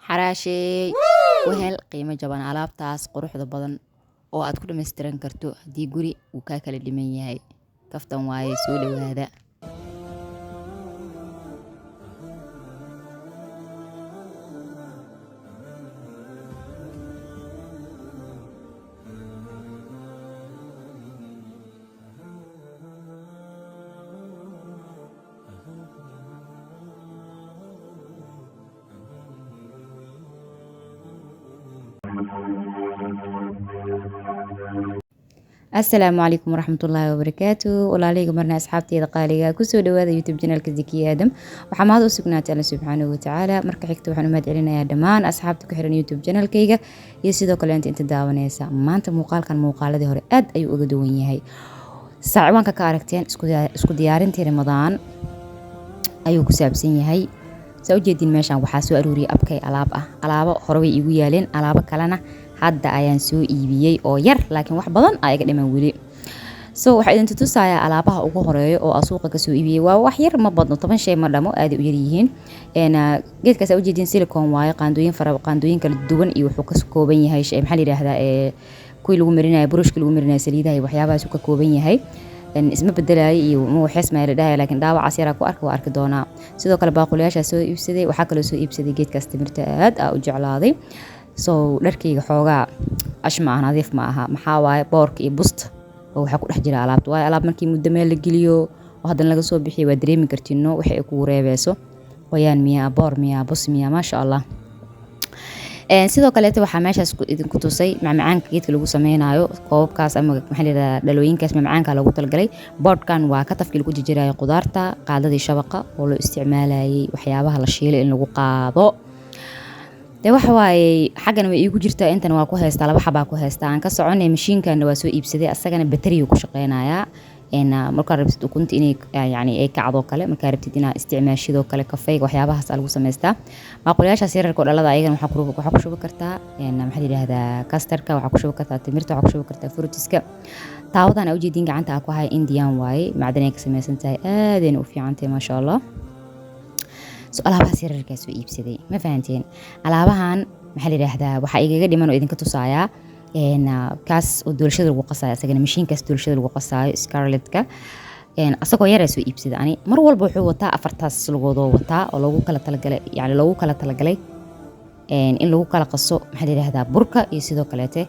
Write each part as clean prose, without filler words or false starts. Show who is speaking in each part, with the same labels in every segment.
Speaker 1: Xaraasheey u hel qiimo jaban alaabtaas quruxda badan oo aad ku dhammaystiran karto haddii guri uu kaa kala dhiman yahay. Kaftan waaye, soo dhawaada. Asalaamu calaykum waraxmatullaahi wabarakaatu. Walaalahayga marna asxaabteyda qaaliga, kusoo dhawaada YouTube channelka Zakiya Aadam. Waxaa mahad u sugnaatay Alla subxaanahu watacaala. Marka xigta, waxaan u mahad celinayaa dhammaan asxaabta ku xiran YouTube channelkayga iyo sidoo kale inta daawanaysa. Maanta muuqaalkan muuqaaladii hore aad ayuu uga duwan yahay. Saaciwaanka ka aragteen, isku diyaarintii Ramadaan ayuu ku saabsan yahay. Saa ujeedin, meeshan waxaa soo aruuriyay abkay alaab ah. Alaabo hore way iigu yaaleen, alaabo kalena hadda ayaan soo iibiyey oo yar, laakiin wax badan aa iga dhiman weli. So waxaa idin tutusayaa alaabaha ugu horeeyo oo aan suuqa kasoo iibiyey. Waa wax yar, ma badno, 10 shay ma dhamo, aaday u yar yihiin. Geedkaas aa ujeedin silicone waaye. Qaandooyin fara, qaandooyin kala duwan iyo wuxuu ka kooban yahay shay, maxaa la yidhaahdaa, kuwii lagu marinayo burushkii, lagu marinayo saliidaha iyo waxyaabahaas uu ka kooban yahay. Isma bedelaayo iyo ma waxees maa la dhahayo, laakiin dhaawacaas yaraa ku arka, waa arki doonaa. Sidoo kale baaquliyaashaa soo iibsaday. Waxaa kaloo soo iibsaday geedkaas timirta, aad aa u jeclaaday. So dharkayga xoogaa ash ma aha, nadiif ma aha. Maxaa waaye? Boorka iyo busta oo waxaa ku dhex jira alaabta waayo. Alaab markii muddo meel la geliyo oo haddana laga soo bixiyo, waa dareemi kartino waxay ay kugu reebeyso. Qoyaan miyaa, boor miyaa, bus miyaa? Maasha Allah. Sidoo kaleeto waxaa meeshaas idinku tusay macmacaanka geedka lagu sameynayo, koobabkaas ama maxaa la yidhahdaa, dhalooyinkaas macmacaanka loogu talagalay. Boodhkan waa katafkii lagu jarjarayo qudaarta, qaadadii shabaqa oo loo isticmaalayay waxyaabaha la shiilay in lagu qaado. Dee waxa waaye, xaggana way iigu jirtaa, intana waa ku haystaa, laba xabaa ku haystaa. Aan ka soconay. Mashiinkanna waa soo iibsaday, asagana bateriyu ku shaqeynayaa. Markaa rabtid ukunta inay yani ay kacdo kale, markaa rabtid inaad isticmaashidoo kale, kafeyga, waxyaabahaas aa lagu samaystaa. Baaquliyaashaas yararka oo dhalada, ayagana waxaa ku shubi kartaa, maxaa la yidhaahdaa, custardka, waxaa ku shubi kartaa timirta, waxaa ku shubi kartaa fruitiska. Taawadan aa ujeedin gacanta aa ku haya Indian waaye, macdan ay ka samaysan tahay, aadayna u fiican tahay, maasha Allah. So alaabahaas yararkaa soo iibsaday, ma fahanteen? Alaabahan, maxaa la yidhaahdaa, waxaa igaga dhiman oo idinka tusayaa kaas oo doolshada lagu qasaayo, asagana mashiinkaas doolshada lagu qasaayo, scarletka, asagoo yaraa soo iibsaday ani. Mar walba wuxuu wataa afartaas lugoodoo wataa oo loogu kala talagalay, yani loogu kala talagalay in lagu kala qaso, maxaa la yidhaahdaa, burka iyo sidoo kaleete,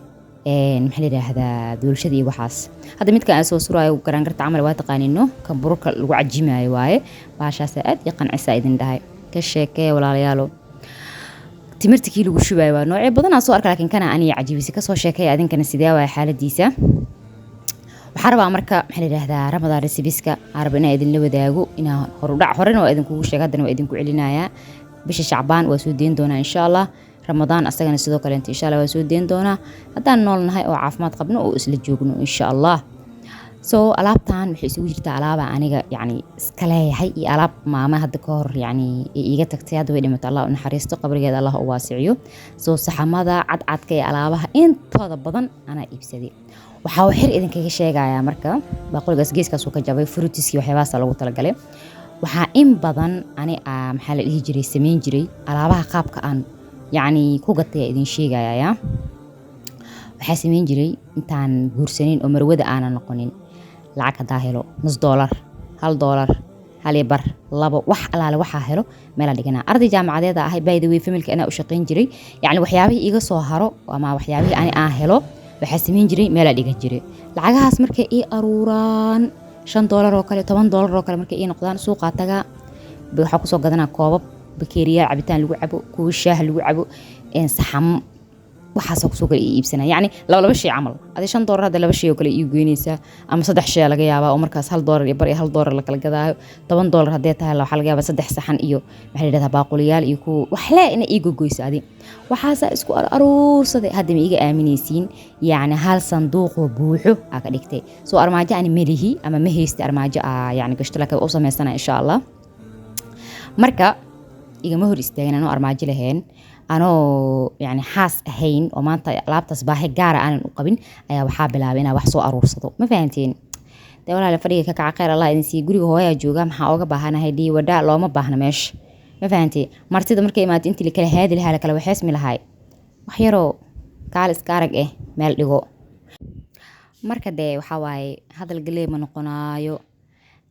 Speaker 1: maxaa la yidhaahdaa, doolshada iyo waxaas. Hadda midka aan soo suraayo garaangarta camal waa taqaaniino, kan burka lagu cajimayo waaye. Baashaasa aad ii qancisa idin dhahay, ka sheekee walaalayaalo. Timirta kii lagu shubayo waa noocyo badan aan soo arka, laakiin kana aniga cajibisay. Kasoo sheekaya adinkana, sidee waaya xaaladiisa? Waxaa rabaa marka, maxaa la yidhaahdaa, Ramadaan recipeska aan raba inaan idinla wadaago, inaan horudhac horena waa idinkugu sheega, haddana waa idinku celinayaa. Bisha Shacbaan waa soo deyn doonaa insha Allah. Ramadaan asagana sidoo kaleenta insha Allah waa soo deyn doonaa, haddaan nool nahay oo caafimaad qabno oo isla joogno insha Allah. So alaabtan waxay isugu jirtaa alaaba aniga yacni iska leeyahay iyo alaab maama hadda ka hor yacni ay iiga tagtay. Hadda way dhimatay, Allah u naxariisto, qabrigeeda Allah u waasiciyo. So saxamada cadcadka ee alaabaha intooda badan anaa iibsaday. Waxaa xir idinkaga sheegayaa marka, baaquligaas geeskaasuu ka jabay, fruitiskii waxyaabahaasa loogu talagalay. Waxaa in badan ani maxaa la dhihi jiray, samayn jiray alaabaha qaabka aan yacni ku gatay ayaa idin sheegaya. Waxaa samayn jiray intaan guursanin oo marwada aanan noqonin, lacag haddaa helo, nus doolar, $1, hal iyo bar, labo, wax alaale waxaa helo meelaa dhiganaa. Arday jaamacadeeda ahay, by the way, familka anaa u shaqayn jiray. Yacni waxyaabihii iga soo haro ama waxyaabihii ani aan helo, waxaa samayn jiray meelaa dhigan jiray lacagahaas. Markay ii aruuraan, $5 oo kale, $10 oo kale markay ii noqdaan, suuqaa tagaa, waxaa kusoo gadanaa koobab, bakeeriyaal cabitaan lagu cabo, kuwa shaah lagu cabo, saxamo, waxaasoo kusoo kale ii iibsanaa. Yacni laba laba shay camal. Adi $5 hadda laba shay oo kale ii goynaysaa ama saddex shay laga yaabaa, oo markaas $1 iyo bar iyo $1 la kala gadaayo. $10 haddee tahay, waxaa laga yaabaa saddex saxan iyo, maxaa la yidhahdaa, baaquliyaal iyo kuwa waxlee inay ii gogoyso. Adi waxaasaa isku aruursaday. Hadda ma iga aaminaysiin? Yacni hal sanduuqoo buuxo aa ka dhigtay. Soo armaajo ani melihi ama ma haysti armaajo aa yacni gashto, laakiin u samaysana insha Allah. Marka igama hor istaagin anoo armaajo lahayn, anoo yani xaas ahayn oo maanta alaabtaas baahi gaara aanan u qabin, ayaa waxaa bilaabay inaa wax soo aruursado. Ma fahanteen? Dee walaale, fadhiga ka kaca, kheyr Allah idin siiye. Guriga hooyaa jooga, maxaa ooga baahanahay? Dhiiwadha looma baahna meesha. Ma fahantay? Martida markay imaato, intii lakala haadi lahaa, lakala waxeesmi lahaay, wax yaroo kaal iska arag eh meel dhigo. Marka dee waxaa waaye, hadal galey ma noqonaayo.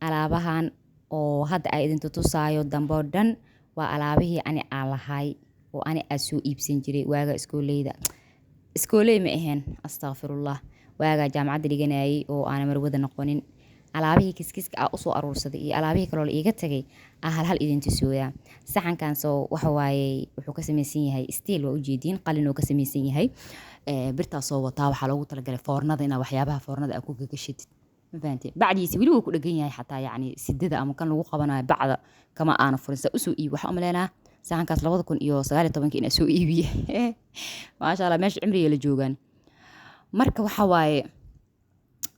Speaker 1: Alaabahan oo hadda ay idin tutusaayo dambe oo dhan waa alaabihii ani aan lahay oo ani aan soo iibsan jiray waaga iskooleyda. Iskooley ma ahayn, astaqfirullah, waagaa jaamacadda dhiganayay oo aanan marwada noqonin. Alaabihii kiskiska aa usoo aruursaday iyo alaabihii kaloo la iiga tagay aa hal hal idin tusooyaa. Saxankan soo waxa waaye, wuxuu ka samaysan yahay steel, waa ujeediin, qalin oo ka samaysan yahay. Birtaas soo wataa waxaa loogu talagalay foornada, inaa waxyaabaha foornada aad ku gagashitid. Ma fahantay? Bacdiisa weli wuu ku dhegan yahay xataa, yacni sidada ama kan lagu qabanayo bacda kama aana furin. Saa usoo iibi, waxaa umaleynaa saxankaas 2019-kii inaa soo iibiye. Maasha Allah, meesha cimriga la joogaan. Marka waxa waaye,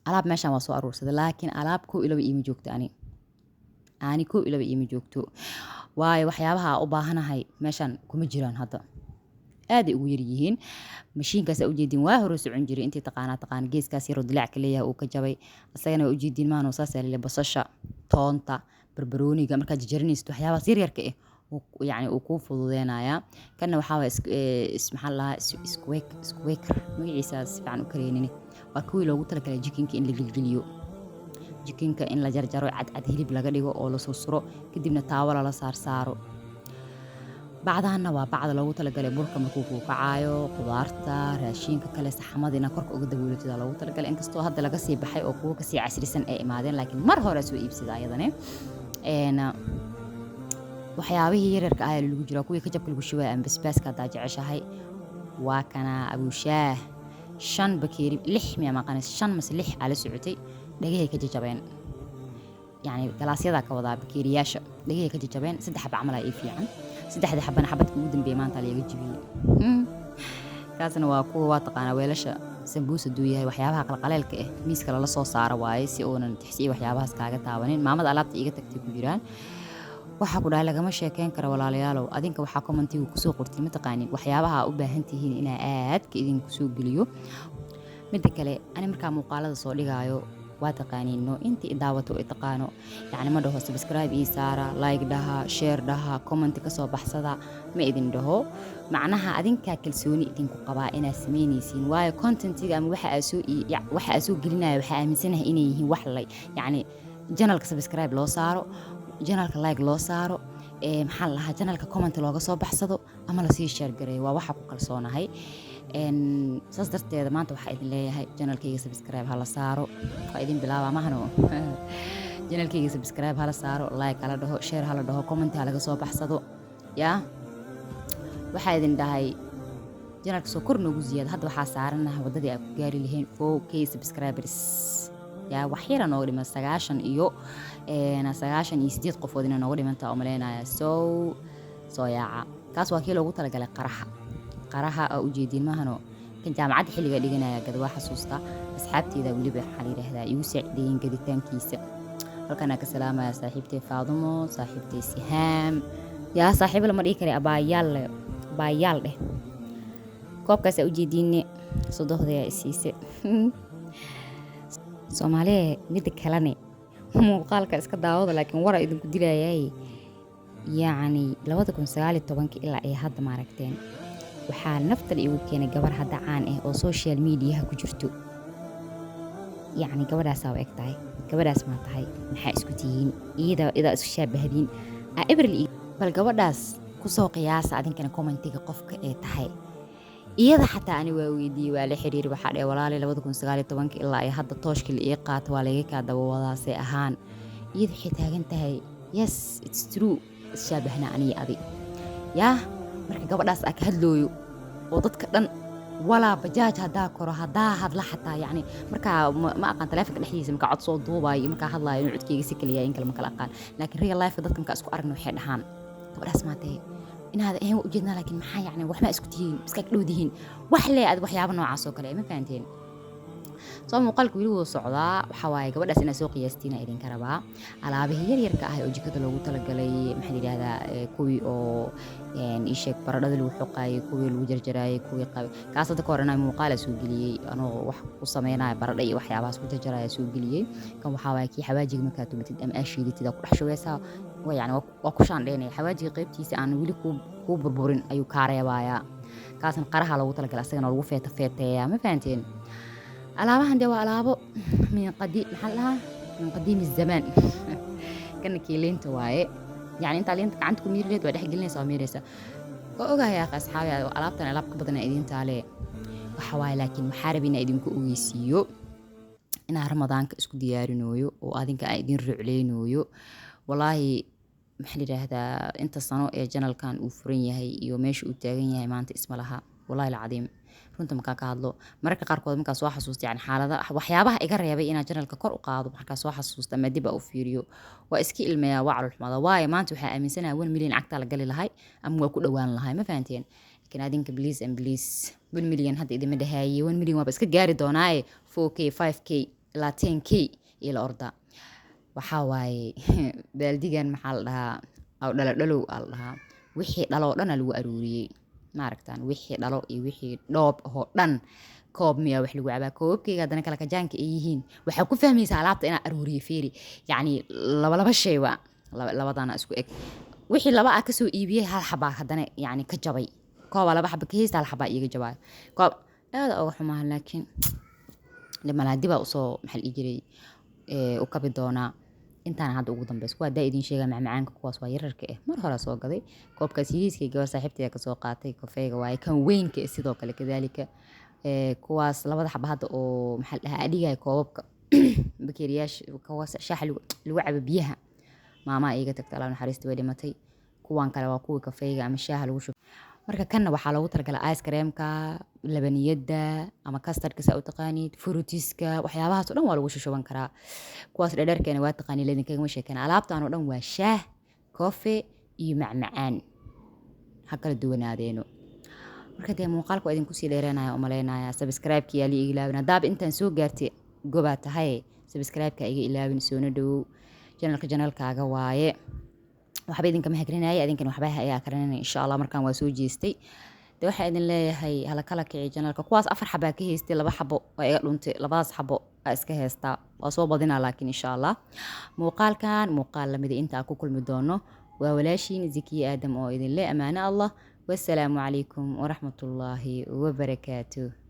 Speaker 1: alaab meeshan waa soo aruursaday, laakiin alaab kow iyo laba iima joogto. Ani kow iyo laba iima joogto, waayo waxyaabaha aan u baahanahay meeshan kuma jiraan, hadda aaday ugu yar yihiin. Mashiinkaas aa ujeedin waa hore socon jiray, intii taqaanaa taqaana. Geeskaas yaroo dilaac ka leeyahay uu ka jabay, asagana waa ujeedin maano. Saasaa laleeyahay. Basasha, toonta, barbarooniga markaad jarjaranaysid, waxyaabahaas yaryarka ah yacni uu kuu fududeynayaa. Kanna waxaa waaye maxaa la dhahaa, squeaker magaciisa si fiican u kareenini. Waa kuwii loogu talagalay jikinka in la gelgeliyo, jikinka in la jarjaro, cadcad hilib laga dhigo oo la sursuro, kadibna taawo lala saarsaaro. Bacdahanna waa bacda loogu talagalay burka markuu kuu kacaayo, qudaarta, raashinka kale, saxamada inaad korka uga daboolatid aa loogu talagalay. Inkastoo hadda laga sii baxay oo kuwo kasii casrisan ay imaadeen, laakiin mar hore soo iibsada ayadane. Waxyaabihii yaryarka ah ayaa lagu jiraa, kuwii kajabka lagu shubaya ama basbaaska haddaa jeceshahay. Waa kana abuushaah, shan bakeeri, lix miya maqanis, shan mase lix aa la socotay. Dhagahay ka jajabeen, yacni galaasyadaa ka wadaa, bakeeriyaasha dhagahay ka jajabeen. Saddex xaba camal aa ii fiican, saddexdii xabana xabadka ugu dambeeyay maanta laga jibiyey. Kaasna waa kuwa, waa taqaanaa, weelasha sambuus hadduu yahay, waxyaabaha qalqaleelka ah miiska lala soo saaro waaye, si uunan tixsi iyo waxyaabahaas kaaga taabanin. Maamada alaabta iiga tagtay ku jiraan. Waxaa ku dhahay, lagama sheekeyn karo. Walaalayaalow, adinka waxaa commentiga kusoo qortay, mataqaanin waxyaabaha aa u baahan tihiin inaa aadka idinku soo geliyo. Midda kale, ani markaa muuqaalada soo dhigaayo, waa taqaaniin, no, intii i daawato i taqaano, yacni ma dhaho subscribe ii saara, like dhaha, share dhaha, comment kasoo baxsada, ma idin dhaho. Macnaha adinkaa kalsooni idinku qabaa inaad samaynaysiin, waayo contentiga ama waxa aa soo gelinaya waxaa aaminsanahay inay yihiin wax la yacni channelka subscribe loo saaro, channelka like loo saaro, maxaa la lahaa, channelka comment looga soo baxsado ama lasii share gareeyo. Waa waxa ku kalsoonahay. Saas darteeda maanta waxaa idin leeyahay, channelkayga subscribe hala saaro. Waa idin bilaaba mahano. Channelkayga subscribe hala saaro, like hala dhaho, share hala dhaho, comment ha laga soo baxsado. Yaa waxaa idin dhahay, channelka soo kor noogu ziyaado. Hadda waxaa saaranahay waddadii aan ku gaari lahayn 4K subscribers. Yaa wax yara nooga dhiman, 98 qofood inay nooga dhimantaa oo maleynaya. Soo yaaca. Kaas waa kii loogu talagalay qaraha. Qaraha aa ujeediin maahano, kan jaamacadda xilliga dhiganaya gada, waa xasuusta. Asxaabteeda weliba, waxaa la yidhaahdaa, igu saacideeyeen gaditaankiisa. Halkanaa ka salaamaya saaxiibtay Faadumo, saaxiibtay Sihaam. Yaa saaxiibo lama dhihi kara, abaayaal, abaayaal dheh. Koobkaas aa ujeediinne sodohdayaa isiise Soomaaliya. Midda kalene, muuqaalka iska daawada, laakiin waraa idinku dilayaay. Yacni 2019-kii ilaa ay hadda, maaragteen, waxaa naftan igu keenay gabar hadda caan ah oo social mediaha ku jirto. Yacni gabadhaasaa u eg tahay, gabadhaas maa tahay, maxaa isku tihiin, iyada idaa isku shaabahdiin aa ebril. Bal gabadhaas kusoo qiyaasa adinkana commentiga qofka ee tahay iyada. Xataa ani waa weydiiyey, waa la xiriiri. Waxaa dheh, walaalay, 2019-kii ilaa ay hadda tooshkii la ii qaato waa layga kaa daba wadaasay ahaan. Iyada waxay taagan tahay, yes, it's true, isshaabahnaa aniyo adi. Yaa marka gabadhaas aa ka hadlooyo oo dadka dhan walaa bajaaj haddaa koro, haddaa hadla xataa, yacni markaa ma aqaan taleefonka dhexdiisa markaa cod soo duubaayo iyo markaa hadlaayo inuu codkeyga si kaliya in kale ma kala aqaan, laakiin real life dadka markaa isku aragna waxay dhahaan, gabadhaas maatee inaad ahayn waa ujeednaa, laakiin maxaa, yacni waxmaa isku tihiin, iska dhow dihiin, wax lee ad, waxyaabo noocaas oo kale. Ma fahanteen? Soo muuqaalka weli wuu socdaa. Waxaa waaye gabadhaas inaad soo qiyaastiina idinka rabaa. Alaabihii yaryarka ah oo jikada loogu talagalay, maxaa la yidhahdaa, kuwii oo ii sheeg baradhada lagu xoqaayay, kuwii lagu jarjaraayay, kuwii qabe kaas hadda ka hor inaa muuqaala soo geliyey anoo wax ku sameynaya baradha iyo waxyaabahaas ku jarjaraya soo geliyey. Kan waxaa waaye kii xawaajiga markaa tumatid ama aa shiidatid aa ku dhex shubeysaa, yani waa ku shaandheynaya xawaajiga, qaybtiisa aan weli kuu burburin ayuu kaa reebayaa. Kaasna qaraha loogu talagalay, asagana lagu feeta feeteeyaa. Ma fahanteen? Alaabahan dee waa alaabo min qadi, maxaa la dhahaa, min qadiimi zamaan. Kana kii liinta waaye, yani intaa liinta gacanta ku miiri lahayd waa dhex gelinaysa, waa miiraysa. Waa ogahay akhi asxaabi, alaabtan alaab ka badan idiin taale waxa waaye, laakiin waxaa rabi inaa idinku ogeysiiyo inaan Ramadaanka isku diyaarinooyo oo adinka aan idin rucleynooyo. Walaahi, maxaa la yidhaahdaa, inta sano ee channelkan uu furan yahay iyo meesha uu taagan yahay maanta isma laha. Wallahi alcadiim, runta markaa ka hadlo, mararka qaarkood markaa soo xasuusta, yani xaalada waxyaabaha iga reebay inaan channelka kor u qaado, markaa soo xasuusta ama dib aa u fiiriyo, waa iska ilmeeyaa, waa calool xumaada. Waayo maanta waxaa aaminsanaha 1 million cagtaa la gali lahay ama waa ku dhowaan lahay. Ma fahanteen? Laakiin adinka, please and please, 1 million hadda idima dhahaaye, 1 million waaba iska gaari doonaaye, 4K, 5K ilaa 10K iyo la orda. Waxaa waaye baaldigan, maxaa la dhahaa, aw dhalo dhalow aa la dhahaa, wixii dhalo oo dhan aa lagu aruuriyey. Maaragtaan, wixii dhalo iyo wixii dhoob oo dhan, koob miyaa wax lagu cabaa, koobabkayga haddana kala kajaanka ay yihiin. Waxaa ku fahmaysaa alaabta inaa aruuriye. Fiiri, yacni laba laba shay waa labadana isku eg. Wixii laba ah kasoo iibiyey, hal xabaa haddana yacni ka jabay. Koobaa laba xaba ka haysta, hal xabaa iiga jabaayo koob. Aada uga xumaha, laakiin dhib malaha, dibaa usoo, maxaa la dhihi jiray, u kabi doonaa. Intaana hadda ugu dambeyso kuwa haddaa idin sheegaa macmacaanka, kuwaas waa yararka ah, mar hore soo gaday. Koobkaas yariiska gabar saaxiibteeda kasoo qaatay, kafeega waaye. Kan weynka eh sidoo kale kadaalika, kuwaas labada xaba hadda oo, maxaa la dhahaa, adhigaya koobabka bakeeriyaasha, kuwaas shaaxa lagu cabo, biyaha maamaa iiga tagta, Allah naxariista, way dhimatay. Kuwan kale waa kuwii kafeega ama shaaha lagu shubo. Marka kanna waxaa loogu talagalay ice creamka, labaniyada ama custardka saa u taqaanid, fruitiska, waxyaabahaas oo dhan waa lagu shushuban karaa. Kuwaas dhadheerkeena waa taqaani, laidinkagama sheekeen. Alaabtan oo dhan waa shaah, coffee iyo macmacaan, ha kala duwanaadeeno. Marka dee muuqaalka waa idinku sii dheeranaya umaleynaya. Subscribe-ka yaa lii ilaawin. Haddaaba intaan soo gaartay, gobaa tahay, subscribe-ka iga ilaawin. Soona dhawow channelka, channelkaaga waaye. Waxba idinkama hagrinaya, idinkan waxba ayaa karinaya insha Allah. Markaan waa soo jeestay de, waxaa idin leeyahay hala kala kici channelka. Kuwaas afar xabaa ka haystay, laba xabo waa iga dhuntay, labadaas xabo aa iska haystaa, waa soo badinaa. Laakiin insha Allah muuqaalkan muuqaal lamida inta aan ku kulmi doono, waa walaashiin Zakiye Aadam oo idin le amaano Allah. Wasalaamu calaykum waraxmatullaahi wabarakaatuh.